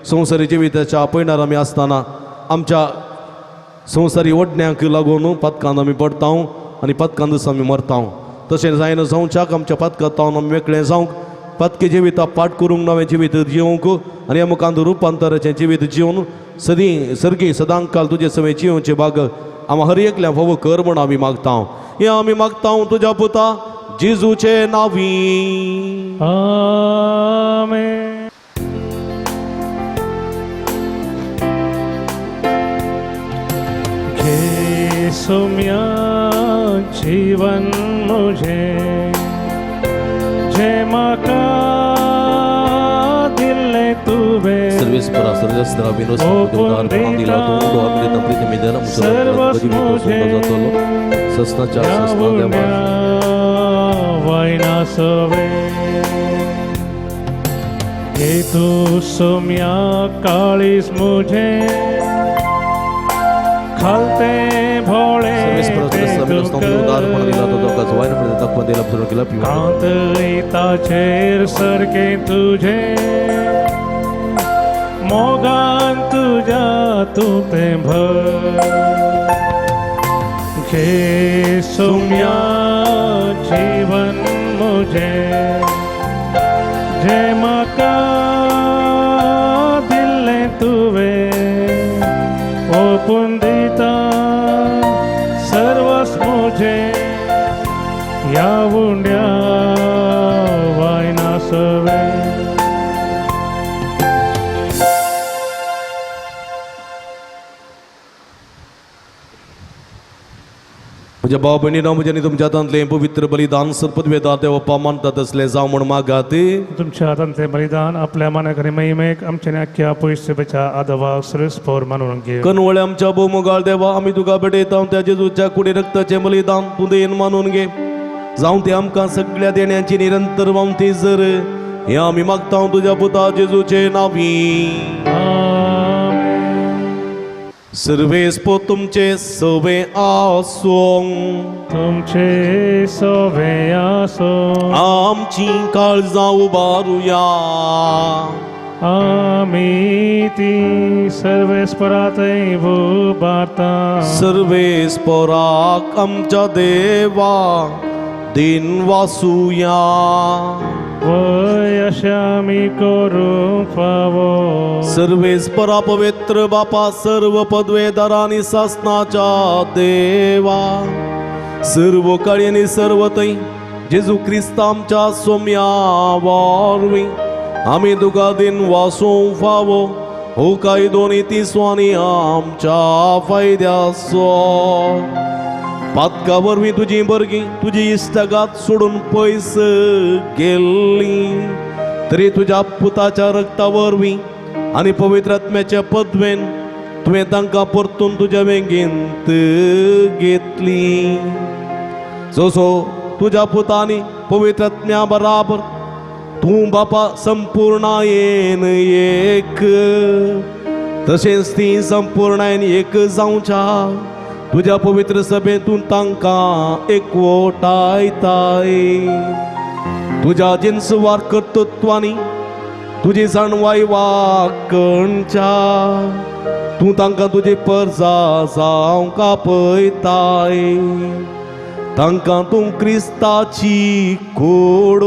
संवसारी जिविताच्या आपयणार आमी आसतना आमच्या संवसारी ओडण्यांक लागून पातकान आमी पडता आनी पातकान दिसा आमी मरता. तशें जायना जावच्याक आमच्या पातकां आमी मेकळें जावंक, पातके जिविता पाठ करूंक, नवें जिवीत जिवंक आनी ह्या मुखांत रुपांतराचें जिवीत जिवन सदीं सर्गी सदांकाल तुजे सवें जिवचे भाग आमी हर एकल्या फावो कर म्हूण आमी मागता. हें आमी मागता तुज्या पुता जेजूचे नांवी. आमेन. घे सोम्या जीवन मुझे जे म्हाका दिल्लें तुवें. सर्वेस परा सर्वेस विनोद दिला तो जातलो ससनाच्या ससना देवा वयना सवे घे तूं सोम्या काळीज मुझे खालते भोळे कांतताचेर सारकें तुजें मोगान तुज्या तूं तें भर. घे सोम्या जीवन मुझें जें म्हाका दिल्लें तुवें ओपून दिता सर्वस मुझें ह्या उंड्या वायना सवें. म्हज्या भाव भयणीनो, म्हज्या आनी तुमच्या हातांतलें पवित्र बलिदान सरपदवेदा देवप्पा मानता तसलें जावं म्हूण मागात. तुमच्या हातांतलें बलिदान आपल्या मानाक आनी महिमेक आमच्या आख्ख्या पयशेच्या आदवा सर्वेस्पोर मानून घे. कनवळे आमच्या भोवमुगाळ देवा, आमी तुका भेटयता त्या जेजूच्या कुडी रक्ताचें बलिदान तूं देन मानून घे. जावं तें आमकां सगळ्या देण्याची निरंतर वावती जर हें आमी मागता तुज्या पुता जेजूचे नांवी. सर्वेस्पो तुमचे सवे आसूं. तुमचे सवे आसूं. आमची काळजां उबारुया. आमी ती सर्वेस्परातय उबारता. सर्वेस्पराक आमच्या देवा दिन वासुया. वय अशें आमी करूंक फावो. सर्वेस्परा पवित्र बापा, सर्व पदवेदारांनी सासनाच्या देवा, सर्व काळी आनी सर्व थंय जेजू क्रिस्त आमच्या सोम्या वरवीं आमी तुका दिन वासूंक फावो. हो कायदो नी तिसवानी आमच्या फायद्याचो. पातका वरवीं तुजी भुरगीं तुजी इश्टागात सोडून पयस गेल्ली तरी तुज्या पुताच्या रक्ता वरवीं आनी पवित्र आत्म्याच्या पदवेन तुवें तांकां परतून तुज्या वेंगेंत घेतली. जसो तुज्या पुतांनी पवित्र आत्म्या बराबर तूं बापा संपूर्णायेन एक तशेंच ती संपूर्णायेन एक जावच्या तुज्या पवित्र सभेंतून तांकां एकवटायताय. तुज्या जिन्सवार कर्तृत्वांनी तुजी जाणवाय वाकणच्या तूं तांकां तुजी परजा जावंक आपयताय. तांकां तूं क्रिस्ताची कोड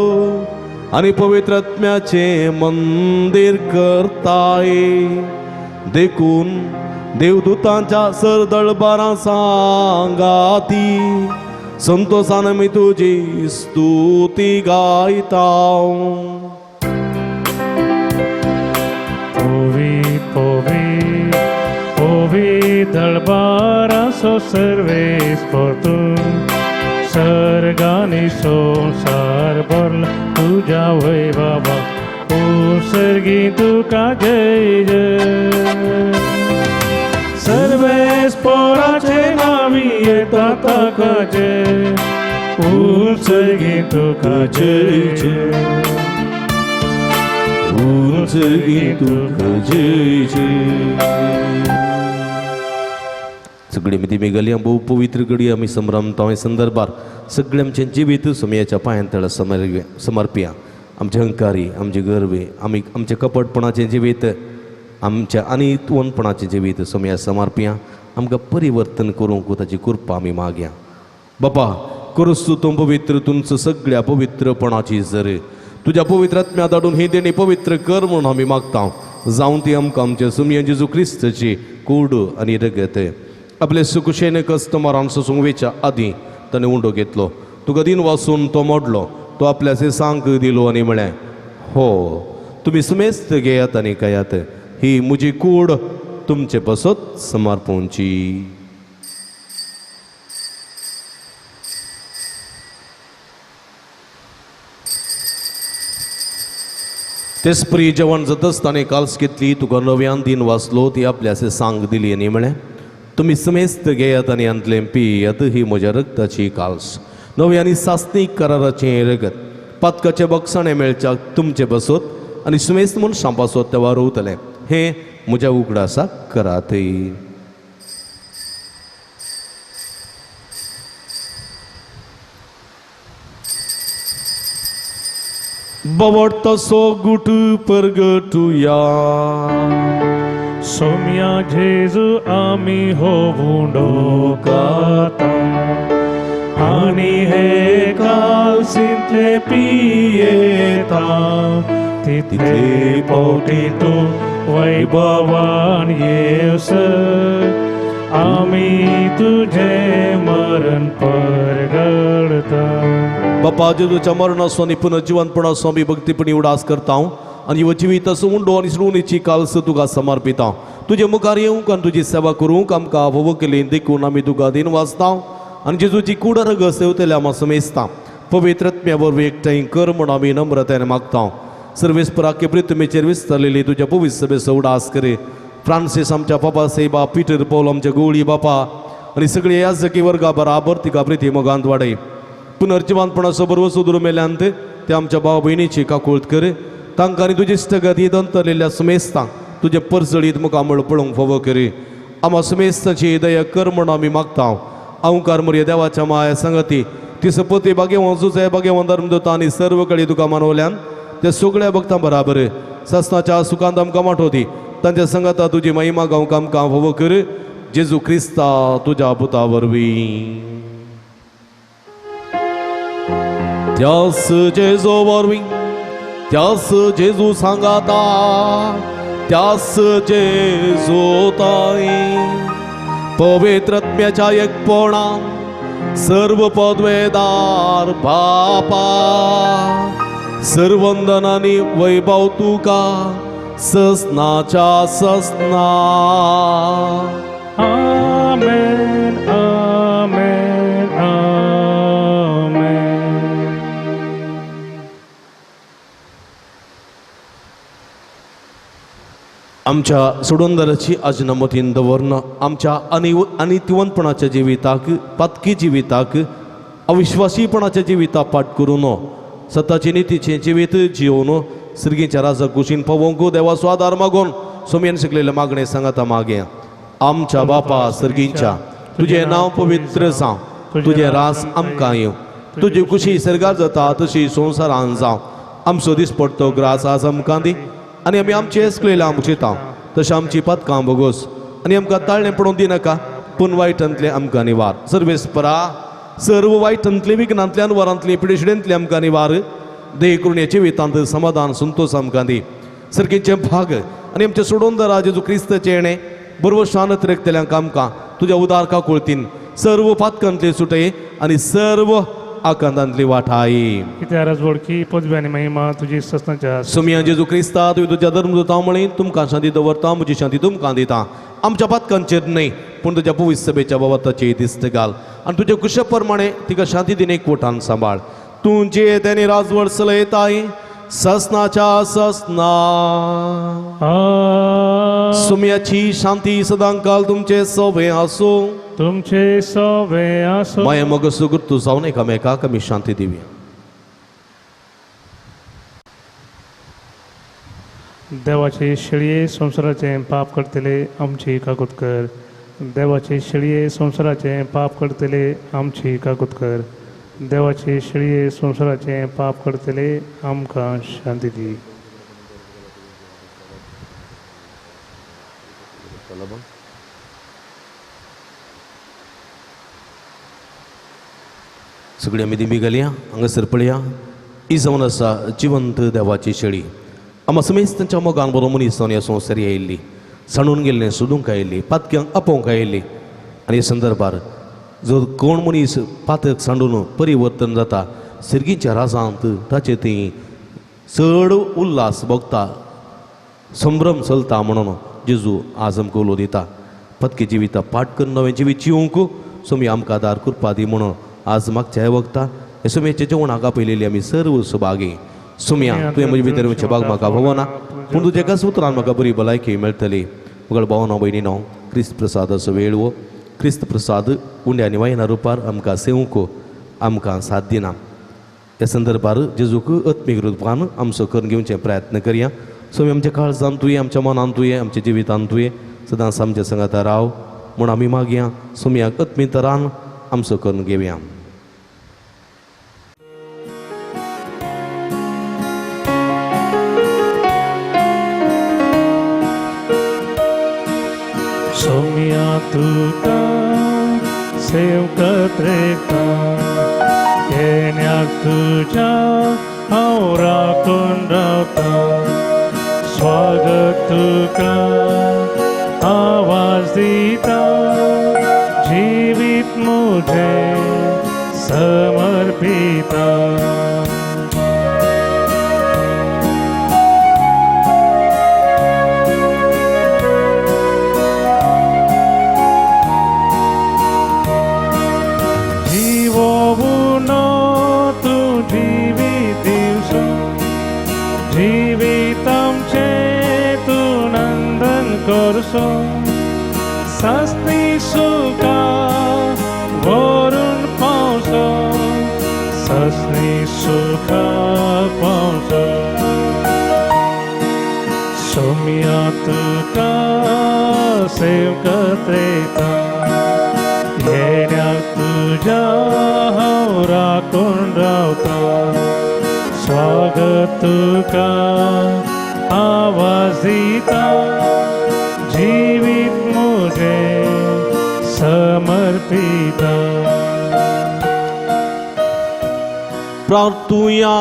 आनी पवित्र आत्म्याचें मंदीर करताय. देखून देवदूतांच्या सरदळबारां सांगाती संतोषान आमी तुजी स्तुती गायता. पोवी पोवी पोवी दळबारासो सर्वेस परतून सर्गानी संवसार भरला तुज्या वैभवा ओ सर्गी तुका जय जय. सर्वेस पोराचे नावी येता ताका जय ओ सर्गी तुका जय जय. उंचगी तुका जय जय. सगळी मिती गली भोव पवित्र घडी आमी संभ्रमता. हे संदर्भार सगळें आमचें जिवीत सोमयाच्या पांयां तळा समर्पिया. आमचे अहंकारी, आमचे गर्वे, आमी आमचें कपटपणाचें जिवीत, आमच्या आनी वनपणाचें जिवीत सोमया समर्पिया. आमकां परिवर्तन करूंक ताची कृपा आमी मागया. बापा करुस्तू तूं पवित्र तुमचो सगळ्या पवित्रपणाची जर तुज्या पवित्र आत्म्या धाडून ही देणी पवित्र कर म्हणून आमी मागता. जावं ती आमकां आमच्या सुमया जेजू क्रिस्ताची कूड आनी रगत. आपले सुकुशेन कस्टमरान सोसूंक वेच्या आदीं ताणें उंडो घेतलो, तुका दिन वासून तो मोडलो, तो आपल्या सांक दिलो आनी म्हळें, हो तुमी समेस्त घेयात आनी खायात, ही म्हजी कूड तुमचे पासत समर्पणची. तेसपरी जेवण जातच ताणें काल्स घेतली, तुका नव्यान दिन वाचलो, ती आपल्या सांग दिली आनी म्हळें, तुमी समेस्त घेयात आनी हांतलें पियात, ही म्हज्या रक्ताची काल्स, नवी आनी सासणीक कराराचें रगत, पातकाचें बक्षाणें मेळच्याक तुमचें बसत आनी समेस्त मनशां पासत तेवा रोवतलें, हें म्हज्या उगडासाक करात. बवट तसो गुट परगटुया. सोम्या जेजू आमी हो उंडो खाता आनी हे कालसींतले पियेता तितले पावटी तूं वैभवान येवसर आमी तुजें मरण परगडता. बापा जेजूच्या मरणाचो आनी पुनर्जिवनपणाचो आमी भक्तीपणी उडास करता आनी हो जिवीत असो उंडो आनी श्रोणीची काल्स तुका समर्पिता. तुजे मुखार येवंक आनी तुजी सेवा करूंक आमकां भोव केली देखून आमी तुका दिन वाचता आनी जेजूची कूड रग सेवतले आमी समेजता. पवित्र आत्म्या वरवीं एकठांय कर म्हूण आमी नम्रतायेन मागता. सर्वेस्पराके पृथ्वीचेर विस्तारलेली तुज्या पवित्र सभेचो उडास करे. फ्रांसीस आमच्या बाबा सेबा, पिटर पौल आमच्या गोळी बापा आनी सगळे याजकी वर्गा बराबर तिका प्रिती मोगांत वाडय. पुनर्जिवानपणाचो बरोबर सुदूर मेल्यांत ते आमच्या भाव भयणीची काकूळत कर. तांकां आनी तुजी इश्टगती दंतरलेल्या सुमेस्तांक तुजे परजळीत मुखामळ पळोवंक फावो करी. आमा सुमेस्ताची दया कर म्हूण आमी मागता. अंकार मोरये देवाच्या माया संगती ती सपती भाग्यवान जुजय भाग्यवान धर्मदूत आनी सर्व कळी तुका मानवल्यान त्या सगळ्या भक्तां बराबर ससनाच्या सुखांत आमकां वांटोवती. तांच्या संगता तुजी महिमा गावंक आमकां फावो कर. जेजू क्रिस्ता तुज्या पुता वरवीं. त्यास जेजू वरवीं, त्यास जेजू सांगाता, त्यास जेजू ताई पवित्र आत्म्याच्या एकपणा सर्व पदवेदार बापा सर्वंदनानी वैभव तुका ससनाच्या ससना. आमेन आमेन आमच्या सोडूनदाराची आजनमतीन दवरन आमच्या अनितिवंतपणाच्या जिविताक, पातकी जिविताक, अविश्वासीपणाच्या जिविता पाठ करून सताचे नितीचें जिवीत जियोवन सिरगीच्या राजा कुशीन पवोवंक देवाचो आदार मागून सोमयेन शिकलेले मागणें सांगाता मागया. आमच्या बापा सर्गींच्या, तुजें नांव पवित्र जावं, तुजें रास आमकां येवं, तुजी खुशी सर्गार जाता तशी संवसारान जावं. आमचो दिसपडतो ग्रास आज आमकां दी आनी आमी आमचे एसकलेल्या आमचिता तशें आमची पातकां भोगोस आनी आमकां ताळणें पडोवन दिनाका, पूण वायटांतलें आमकां निवार. सर्वेस्परा सर्व वायटांतली, विघ्नांतल्यान, वरांतली, पिडेशिडेंतली आमकां निवार. देह करून ह्या जिवितांत समाधान संतोष आमकां दी. सर्गीचें भाग आनी आमचें सोडोवन जेजू क्रिस्ताचें येणें बरोबर शांत रेखतल्यांक आमकां तुज्या उदार काकुळतीन सर्व पातकांतली सुटय आनी सर्व आकांतांतली वाठाय. कित्याक राजवडकी पदवी आनी महिमा तुजी ससनाच्या. सुमया जेजू क्रिस्ता, तुवें तुज्या धर्मदूतां म्हळी, तुमकां शांती दवरता, म्हजी शांती तुमकां दिता. आमच्या पातकांचेर न्हय पूण तुज्या पवित्र सभेच्या बाबताची दिस्त घाल आनी तुज्या कुशा प्रमाणे तिका शांती दिन एकवटान सांबाळ. तूं जे तेणी राजवड चलयताय ससनाच्या ससना. सुम्याची शांती सदांकाल तुमचे सवे आसूं. तुमचे सवे आसूं. माया मग सुगुर्तू जावन एकामेकाक आमी शांती दिवया. देवाचे शेळये संवसाराचें पाप करतले आमची काकूत कर. देवाचे शेळये संवसाराचें पाप करतले आमची काकूत कर. देवाचे शेळये संवसाराचें पाप करतले आमकां शांती दी. सगळी आमी दिंबी घालया, हांगासर पळया, ही जावन आसा जिवंत देवाची शेळी. आमा समेज तांच्या मोगान बरो मनीस जावन ह्या संवसारी आयिल्ली, सांडून गेल्लें सोदूंक आयिल्ली, पातक्यांक आपोवंक आयिल्ली. आनी ह्या संदर्भार जर कोण मनीस पातक सांडून परिवर्तन जाता सर्गीच्या राजांत ताचे थंय चड उल्हास भोगता, संभ्रम चलता म्हणून जेजू आज आमकां उलो दिता. पतके जिविता पाठ करून नवें जिवीत जिवंक सोमी आमकां आदार करपा दी म्हणून आज मागच्या वखता हे सोमयेच्या जेवणाक आपयलेली आमी सर्व सुभागी. सोमया, तुवें म्हजे भितर वचचें भाग म्हाका भोवना, पूण तुज्या एकाच उतरान म्हाका बरी भलायकी मेळटली. मगळ भावना भयणीनो, क्रिस्त प्रसादाचो वेळ हो. क्रिस्त प्रसाद उंड्या आनी वायना रुपार आमकां सेवंक आमकां साथ दिना. ह्या संदर्भार जेजूक आत्मीक रुपान आमचो करून घेवचे प्रयत्न करया. सोमी आमच्या काळजान तुवें, आमच्या मनान तुवें, आमच्या जिवितान तुवें सदांच आमच्या संगाता राव म्हूण आमी मागया. सोमयाक आत्मीक तरान आमचो करून घेवया. सोम्या तुका सेवकत रेखता येण्याक तुज्या हांव राखून रावता. स्वागत तुका आवाज दिता, जिवीत मुझे समर्पिता. सस्ती सुखा वरून पावसो, सस्ती सुखा पावसो. सोम्या तुका सेवकत रेता येण्याक तुज्या हांव राखून रावता. स्वागत तुका आवाज दिता, जिवीत मुझे समर्पिता. प्रार्थुया.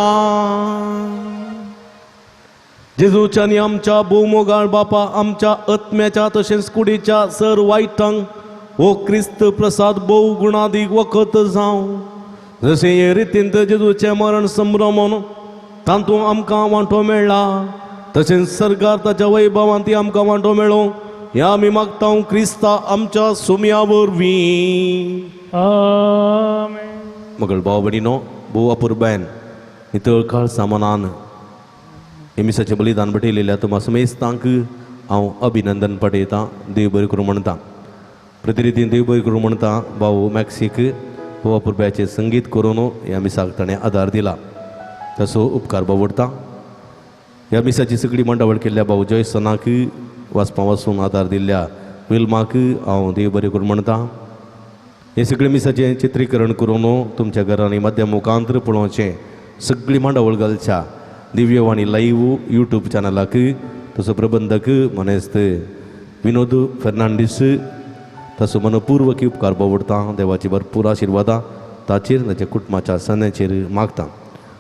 जेजूच्या आनी आमच्या भोवमोगाळ बापा, आमच्या आत्म्याच्या तशेंच कुडीच्या सर वायटांक हो क्रिस्त प्रसाद भोव गुणादीक वखत जावं. जशें हे रितींत जेजूचें मरण संभ्रमण तातूंत आमकां वांटो मेळ्ळा, तशेंच सरकार ताच्या वैभवांत ती आमकां वांटो मेळो ह्या आमी मागता क्रिस्ता आमच्या सोम्या वरवीं. आमेन. मगळ भाव भयणीनो, भोव अपुरबायन नितळ काळ सामानान हे मिसाचें बलिदान भेटयलेल्या तुमा समेस्तांक हांव अभिनंदन पाठयतां, देव बरें करूं म्हणटा. प्रतिरितीन देव बरें करूं म्हणटा भाऊ मॅक्सीक हो पुरब्याचें संगीत करून ह्या मिसाक ताणें आदार दिला, तसो उपकार बावडटा. ह्या मिसाची सगळी मांडावळ केल्ल्या भाऊ जॉयसनाक वाचपा वाचून आदार दिल्ल्या विल्माक हांव देव बरें करूं म्हणटा. हें सगळें मिसाचें चित्रीकरण करून तुमच्या घरांनी माध्यम मुखांतर पळोवचें सगळी मांडावळ घालच्या दिव्यवाणी लायव्ह यूट्यूब चॅनलाक तसो प्रबंधक मनेस्त विनोद फेर्नांडीस तसो मनपूर्वक उपकार बावडटा. देवाची भरपूर आशिर्वादां ताचेर ताच्या कुटुंबाच्या सन्याचेर मागता.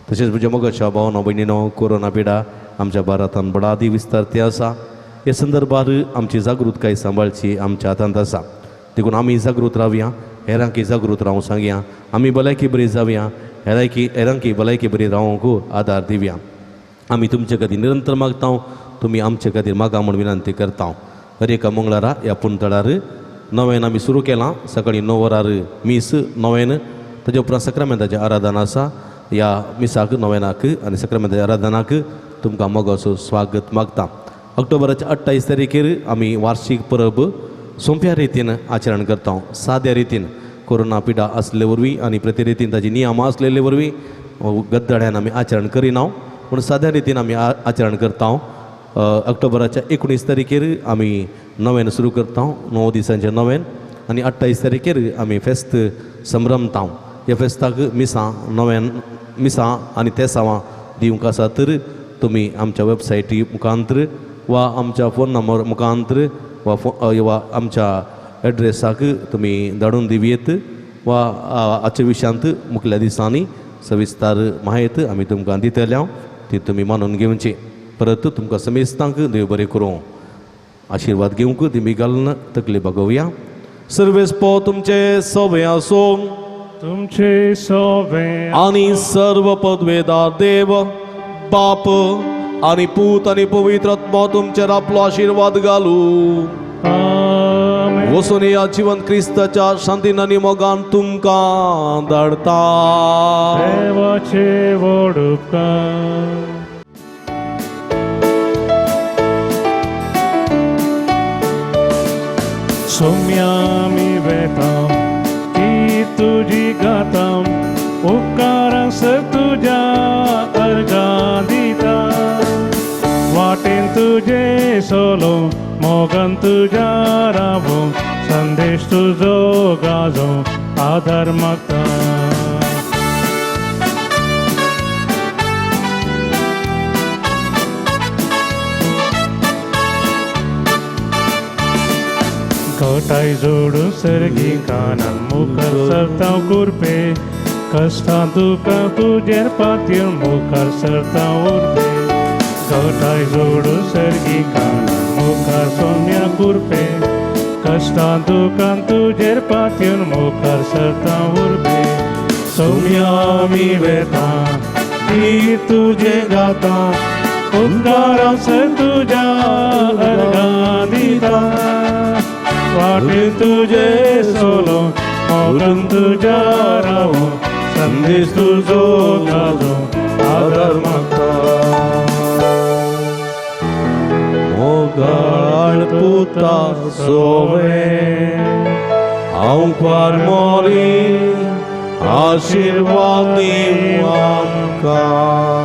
तशेंच म्हज्या मोगाच्या भावना भयणीनो, कोरोना पिडा आमच्या भारतान बडादी विस्तार ते आसा. हे संदर्भार आमची जागृतकाय सांबाळची आमच्या हातांत आसा. देखून आमी जागृत रावया, हेरांकी जागृत रावूंक सांगया, आमी भलायकी बरी जावया, हेरांकी भलायकी बरी रावंक आदार दिवया. आमी तुमचे खातीर निरंतर मागता, तुमी आमचे खातीर मागा म्हूण विनंती करता. हर एका मंगळारा ह्या पुणतळार नव्यान आमी सुरू केलां. सकाळीं 9 वरार मीस नव्यान, ताजे उपरांत सक्रामेंताचें आराधन आसा. ह्या मिसाक नव्यानाक आनी सक्रामेंताच्या आराधनाक तुमकां मोगाचो स्वागत मागता. ऑक्टोबराच्या 28 तारखेर आमी वार्षीक परब सोंप्या रितीन आचरण करता. साद्या रितीन कोरोना पिडा आसले वरवीं आनी प्रतिरितीन ताजी नियमां आसलेले वरवीं गद्दाड्यान आमी आचरण करिना, पूण साद्या रितीन आमी आचरण करता. ऑक्टोबराच्या 19 तारखेर आमी नव्यान सुरू करता, 9 दिसांचें नव्यान, आनी 28 तारखेर आमी फेस्त संभ्रमता. ह्या फेस्ताक मिसां नव्यान मिसां आनी तेसांवां दिवंक आसा तर तुमी आमच्या वेबसायटी मुखांतर वा आमच्या फोन नंबर मुखांतर वा आमच्या एड्रेसाक तुमी धाडून दिवयेत वा हाचे विशयांत मुखल्या दिसांनी सविस्तर म्हायत आमी तुमकां दितले, ती तुमी मानून घेवची. परत तुमकां समेस्तांक देव बरें करूं, आशिर्वाद घेवंक दिमी घालून तकली बागोवया. सर्वेस पो तुमचे सवे आसूं, तुमचे सोवे आनी सर्व पदवेदार देव बाप आनी पूत आनी पवित्र आत्मो तुमचेर आपलो आशिर्वाद घालू. वचून ह्या जिवन क्रिस्ताच्या शांतीन आनी मोगान तुमकां धाडता. देवाचे व्हड उपकार. सोम्या आमी वेता की तुजी गाता, उपकारां सर तुज्या अर्गां दिता. वाटेन तुजे सोलो मोगान तुज्या रावो, संदेश तुजो गाजो आदार मागता. गोठाय जोडून सर्गी कानान मुखार सरता कुरपे, कश्टां तुका तुजेर पातयेवन मुखार सरता उरपे. गोठाय जोडून सर्गी कानान मुखार सोम्या कुरपे, कश्टां दुकान तुजेर पातयेवन मुखार सरता उरपे. सोम्या आमी वेता ती तुजे गाता, उपकारां सर तुज्या अर्गां दिता. वाटेन तुजे सोलो मोगान तुज्या रावो, संदेश तुजो गाजो आदार मागता. मोगाळ पुता सोवे हांव क्वार मोरी आशिर्वाद दिवं आमकां.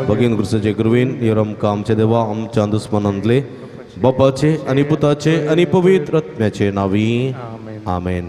भगीन क्रिस्ताचे कृपेन आमकां आमच्या देवा आमच्या दुस्मनांतले बापाचे आनी पुताचे आनी पवित्र आत्म्याचे नांवी आमेन.